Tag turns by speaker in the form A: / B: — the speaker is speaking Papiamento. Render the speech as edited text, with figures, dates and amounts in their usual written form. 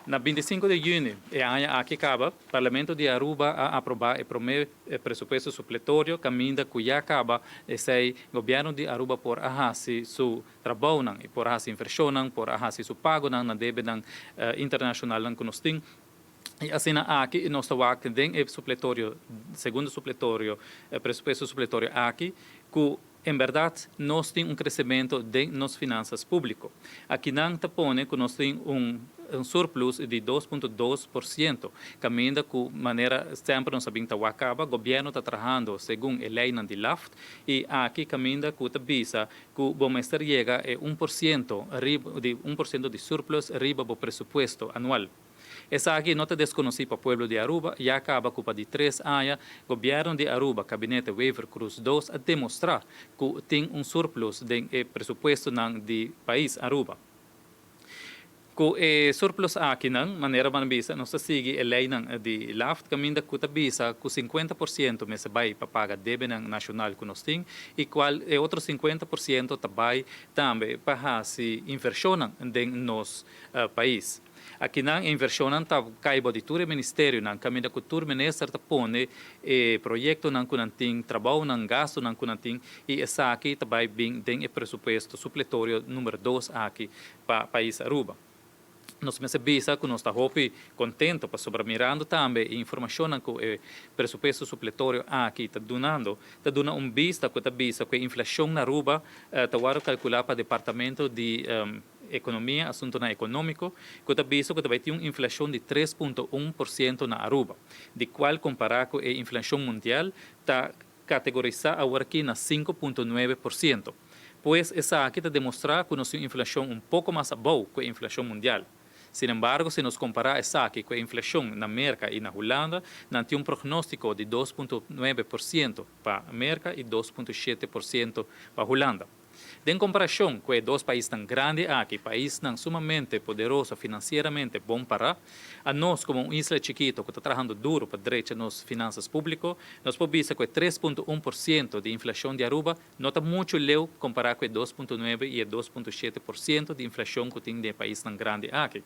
A: Na 25 di juni e aña aki caba, Parlamento di Aruba a aproba e prome presupuesto supletorio, caminda cu ya caba esey gobierno di Aruba por a haci su trabounan y por a haci inversionnan, por a haci su pagonan na debenan internacionalnan cu nos tin. Y asina aki nos ta wak den e supletorio, segundo supletorio, presupuesto supletorio aki, cu en berdad nos tin un crecemento den nos finanzas publico. Akinan ta pone cu nos tin un surplus di 2.2%, caminda cu manera semper nos a bin ta wak caba, gobierno ta trahando segun e leynan di LAFT y aki caminda cu ta bisa cu bo mester yega e 1% riba, di 1% di surplus riba bo presupuesto anual. Esaki no ta desconoci pa pueblo di Aruba, ya caba cu pa di 3 aña gobierno di Aruba, Gabinete Wever-Croes 2, a demostra cu tin un surplus den e presupuesto di pais Aruba. Cu e surplus aki nan, manera ban bisa, nos ta sigui e leynan di LAFT, caminda cu ta bisa cu 50% mester bay pa paga debenan nacional cu nos tin y cual e otro 50% ta bay tambe pa haci inversionnan den nos pais. Akinan inversionnan ta cay bou di tur e ministerionan, caminda cu tur minister ta pone e proyectonan cu nan tin, trabounan, gastonan cu nan tin y esaki ta bay bin den e presupuesto supletorio number 2 aki pa pais Aruba. Nos mester bisa cu nos ta hopi contento pasobra mirando tambe e informacionnan cu e presupuesto supletorio aki ta dunando, ta duna un bista cu ta bisa cu e inflacion na Aruba ta wordo calcula pa Departamento di Economia, Asuntonan Economico, cu ta bisa cu ta bay tin un inflacion di 3.1% na Aruba, di cual compara cu e inflacion mundial ta categorisa awor aki na 5.9%. Pues esaki ta demostra cu nos tin inflacion un poco mas abou cu e inflacion mundial. Sin embargo, si nos compara esaki cu e inflacion na Merca y na Hulanda, nan tin un prognostico di 2.9% pa Merca y 2.7% pa Hulanda. Den comparacion cu e dos paisnan grandi aki, paisnan sumamente poderoso financieramente bon para, anos como un isla chikito cu ta trahando duro pa drecha nos finanzas publico, nos por bisa cu e 3.1% di inflacion di Aruba no ta mucho leu compara cu e 2.9 y e 2.7% di inflacion cu tin den paisnan grandi aki.